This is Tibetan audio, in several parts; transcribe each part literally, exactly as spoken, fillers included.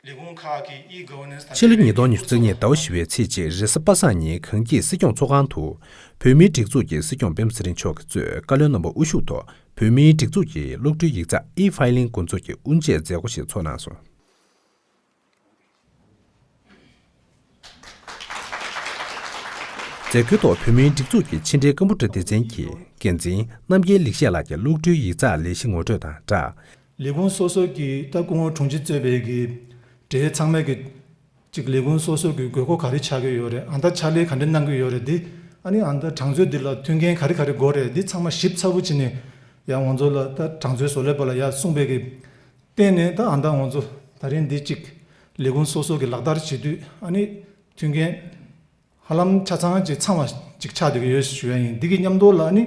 ལས་ཁུངས་ཁག་གི་e-governance དང་ཕྱི་ལོ་ཉིས་སྟོང་ཉི་ཤུ་རྩ་གཉིས་ཟླ་བ་བཞི་པའི་ཚེས་གཅིག་རེས་གཟའ་པ་སངས་ཉིན་གངས་སྐྱིད་སྲིད་སྐྱོང་ཚོགས་ཁང་དུ། བོད་མིའི་སྒྲིག་འཛུགས་ཀྱི་སྲིད་སྐྱོང་སྤེན་པ་ཚེ་རིང་མཆོག་གིས་གཙོས་བཀའ་བློན་རྣམ་པ་དབུ་བཞུགས་ཐོག་བོད་མིའི་སྒྲིག་འཛུགས་ཀྱི་གློག་འཕྲུལ་ཡིག་ཚགས་e-filing འགོ་འཛུགས་ཀྱི་དབུ་འབྱེད་མཛད་སྒོ་ཞིག་ཚོགས་གནང་སོང་། མཛད་སྒོའི་ཐོག་བོད་མིའི་སྒྲིག་འཛུགས་ཀྱི་ཕྱི་འབྲེལ་ཀམ་པུ་ཊར་སྡེ་ཚན་གྱི་འགན་འཛིན་རྣམ་རྒྱལ་ལེགས་བཤད་ལགས་ཀྱིས་གློག་འཕྲུལ་ཡིག་ཚགས་ལས་གཞི་ངོ་སྤྲོད་དང་སྦྲགས། ལས་ཁུངས་སོ་སོ་གི་ད་སྐུ་ངོ་དྲུང་ཆེ་གཙོས་པའི་གི་འབྲེལ་ཡོད་ཚང་མས་གི་ཅིག་ལས་ཁུངས་སོ་སོ་གི་དགོས་མཁོ་ག་རེ་ཆགས་ཀྱི་ཡོད་རེད། ཨ་ད་ཕྱག་ལས་ག་འདྲ་གནང་གི་ཡོད་རེད། འདི་ཨ་ནི་ཨ་ད་གྲངས་མཛོད་འདི་ལ་མཐུན་རྐྱེན་ག་རེ་ག་རེ་དགོས་རེད། འདི་ཚང་མ་ཞིབ་ཚགས་པོ་བྱས་ནས་ཡང་ང་ཚོ་ལ་ད་གྲངས་མཛོད་བཟོ་ལས་པ་ལ་ཡང་གསུངས་པའི་གི་བརྟེན་ནས་ད་ཨ་ད་ང་ཚོ་ད་རིང་འདི་ཅིག་ལས་ཁུངས་སོ་སོ་གི་ལག་བསྟར་བྱེད་དུས་ཨ་ནི་མཐུན་རྐྱེན་ཧ་ལམ་ཆ་ཚང་ཅིག་ཚང་བ་ཅིག་ཆགས་བསྡད་ཀྱི་ཡོད་ཞུ་ཡ་ཡིན། འདི་གི་མཉམ་དུ་ལ་ཨ་ནི་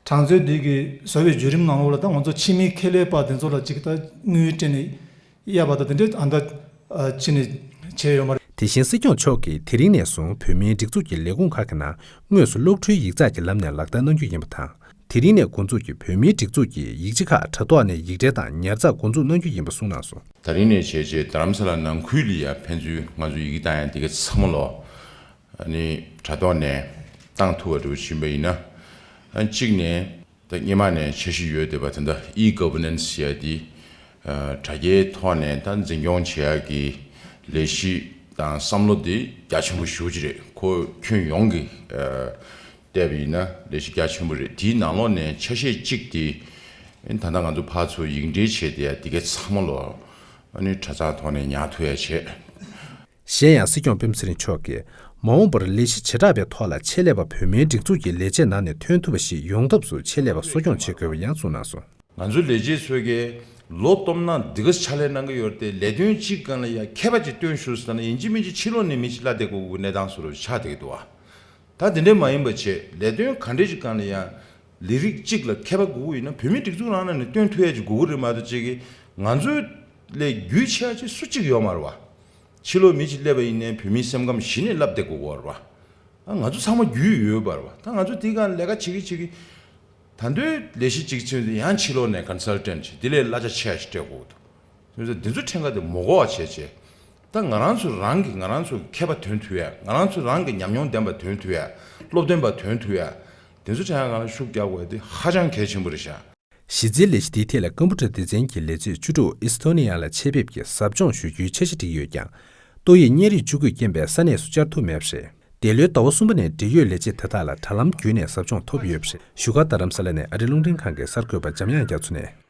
གྲངས་མཛོད་འདི་གི་བཟོ་བའི་བརྒྱུད་རིམ་ནང་ལོགས་ལ་ད་ང་ཚོ་ཕྱི་མི་ཁེ་ལས་པ་དེ་ཚོ་ལ་ཅིག་ད་དངུལ་སྤྲད་ནས་གཡར་བ་ད་དེ་འདྲས་ཨ་ད་ཕྱི་ནས་བྱས་ཡོད་མ་རེད། དེ་བཞིན་སྲིད་སྐྱོང་མཆོག་གིས་དེ་རིང་ནས་བཟུང་བོད་མིའི་སྒྲིག་འཛུགས་ཀྱི་ལས་ཁུངས་ཁག་གི་ནང་དངོས་སུ་གློག་འཕྲུལ་ཡིག་ཚགས་ཀྱི་ལམ་ནས་ལག་བསྟར་གནང་རྒྱུ་ཡིན་པ་དང་། དེ་རིང་ནས་འགོ་འཛུགས་ཀྱིས་བོད་མིའི་སྒྲིག་འཛུགས་ཀྱི་ཡིག་ཆ་ཁག་དྲ་ཐོག་ནས་ཡིག་ཕྲེང་དང་ཉར་ཚགས་འགོ་འཛུགས་གནང་རྒྱུ་ཡིན་པ་གསུངས་གནང་སོང་། ད་རིང་ནས་བྱས་རྗེས་རྡ་རམ་ས་ལ་ནང་ཁུལ་ལ་ཡ་ཕན་ཚུན་ང་ཚོ་ཡི་གེ་བཏང་ཡ་དེ་ག་ཚང་མ་ལོ། ཨ་ནི་དྲ་ཐོག་ནས་བཏང་ཐུབ་པ་འདྲ་བོ་ཕྱིན་པ་ཡིན་ན། ཨ་གཅིག་ནས་ད་སྔོན་མ་ནས་འཆར་གཞི་ཡོད་བསྡད་པ་དེ་འདྲ་e-governance ཡ་དེ་ཨ་དྲ་རྒྱའི་ཐོག་ནས་ད་འཛིན་སྐྱོང་བྱེད་ཡ་གི་ལས་གཞི་དང་བསམ་བློ་དེ་རྒྱ་ཆེན་པོ་ཞེ་པོ་ཅིག་རེད། ཁོ་ཁྱོན་ཡོངས་ཀྱི་ཨ་བལྟས་པ་ཡིན་ན་ལས་གཞི་རྒྱ་ཆེན་པོ་རེད། དེའི་ནང་ལོགས་ནས་ཆ་ཤས་གཅིག་དེ་ད་ལྟ་ང་ཚོ་ཕར་ཚུར་ཡིག་འབྲེལ་བྱས་བསྡད་ཡ་དེ་ག་ཚང་མ་ལོ་ཨ་ནི་དྲ་ཚགས་ཐོག་ནས་ཉར་ཐུབ་ཡ་བྱས། གཞན་ཡང་སྲིད་སྐྱོང་སྤེན་པ་ཚེ་རིང་མཆོག་གིས་མ་འོངས་པར་ལས་གཞི་བྱེ་བྲག་པའི་ཐོག་ལ་ཆེད་ལས་པ་བོད་མིའི་སྒྲིག་འཛུགས་ཀྱི་ལས་བྱེད་ནང་ནས་ཐོན་ཐུབ་པ་ཞིག་ཡོང་ཐབས་སུ་ཆེད་ལས་པ་གསོ་སྐྱོང་བྱེད་དགོས་པ་ཡང་གསུངས་གནང་སོང་། ང་ཚོའི་ལས་བྱེད་ཚོས་ཀྱི་ལོ་སྟོང་ནང་འདི་ག་ཕྱག་ལས་གནང་གི་ཡོད་རེད་དེ། ལས་དོན་གཅིག་སྒང་ལ་ཡང་མཁས་པ་ཅིག་བསྟེན་ཞུ་ཟེར་ན་ཡིན་གཅིག་མིན་གཅིག་ཕྱི་ལོགས་ནས་མི་ཞིག་གླ་བསྡད་དགོས་ཀྱི་གནས་སྟངས་བཟོ་འདྲ་ཆགས་བསྡད་ཀྱི་འདུག་ཨ། ད་དེ་འདྲས་མ་ཡིན་པ་བྱས་ལས་དོན་ག་འདྲས་ཅིག་སྒང་ལ་ཡང་ལས་རིགས་གཅིག་ལ་མཁས་པ་དགོས་ཀྱི་ཡིན་ན་བོད་མིའི་སྒྲིག་འཛུགས་རང་ནང་ནས་བསྟེན་ཐུབ་ཡ་ཅིག་དགོས་ཀྱི་རེད་མ་གཏོགས། ཅིག་གིས་ང་ཚོའི་ལས་རྒྱུས་ཆེ་བ་ཅིག་སུ་གཅིག་ཡོད་མ་རེད་བ། ཕྱི་ལོགས་མི་ཞིག་སླེབས་པ་ཡིན་ནའི་བོད་མིའི་སེམས་ཁམས་གཞི་ནས་བསླབ་བསྡད་དགོས་ཀྱི་ཡོད་རེད་བ། ཨ་ང་ཚོ་ཚང་མ་རྒྱུས་ཡོད་པ་རེད་བ། ད་ང་ཚོ་དེའི་སྒང་ལས་ཀ་བྱེད་ཀྱི་བྱེད་ཀྱི། ད་དུང་ལས་གཞི་གཅིག་ཚུད་དེ་ཡང་ཕྱི་ལོགས་ནས་ཀོན་སལ་ཊན་བྱེད་དེ་ལས་གླ་ཆ་ཆེ་བ་ཞིག་སྤྲད་དགོས་འདུག། སོང་ཙང་འདི་ཚོ་ཕྲན་ག་དེ་མ་དགོས་པ་བྱས་བྱས། ད་ང་རང་ཚོ་རང་གིས་ང་རང་ཚོ་མཁས་པ་ཐོན་ཐུབ་ཡ། ང་རང་ཚོ་རང་གི་ཉམས་མྱོང་ལྡན་པ་ཐོན་ཐུབ་ཡ། སློབ་སྟོན་པ་ཐོན་ཐུབ་ཡ། འདི་ཚོ་ཕྲན་ག་ལ་ཤུགས་རྒྱག་དགོས་ཡ་དེ་ཧ་ཅང་གལ་ཆེན་པོ་རེད་ཤག། གཞི་རྩའི་ལས་གཞི་འདིའི་ཐད་ལ་ཀམ་པུ་ཊར་སྡེ་ཚན་གྱི་ལས་བྱེད་བཅུ་དྲུག་ཨི་སི་ཐོ་ནི་ཡ་ལ་ཆེད་ཕེབས་ཀྱིས་ཟབ་སྦྱོང་ཞུ་རྒྱུའི་འཆར་གཞི་བསྒྲིགས་ཡོད་ཀྱང་། ཏོག་དབྱིབས་གཉན་རིགས་བཅུ་དགུས་རྐྱེན་པས་ས་གནས་སུ་བཅར་ཐུབ་མེད་པ་རེད། འདས་ལོའི་ཟླ་བ་གསུམ་པ་ནས་འབྲེལ་ཡོད་ལས་བྱེད་དེ་དག་ལ་དྲ་ལམ་བརྒྱུད་ནས་ཟབ་སྦྱོང་ཐོབ་ཡོད་པ་རེད། བཞུགས་སྒར་རྡ་རམ་ས་ལ་ནས་ཨ་རི་རླུང་འཕྲིན་ཁང་གི་གསར་འགོད་པ་འཇམ་དབྱངས་རྒྱ་མཚོ་ནས།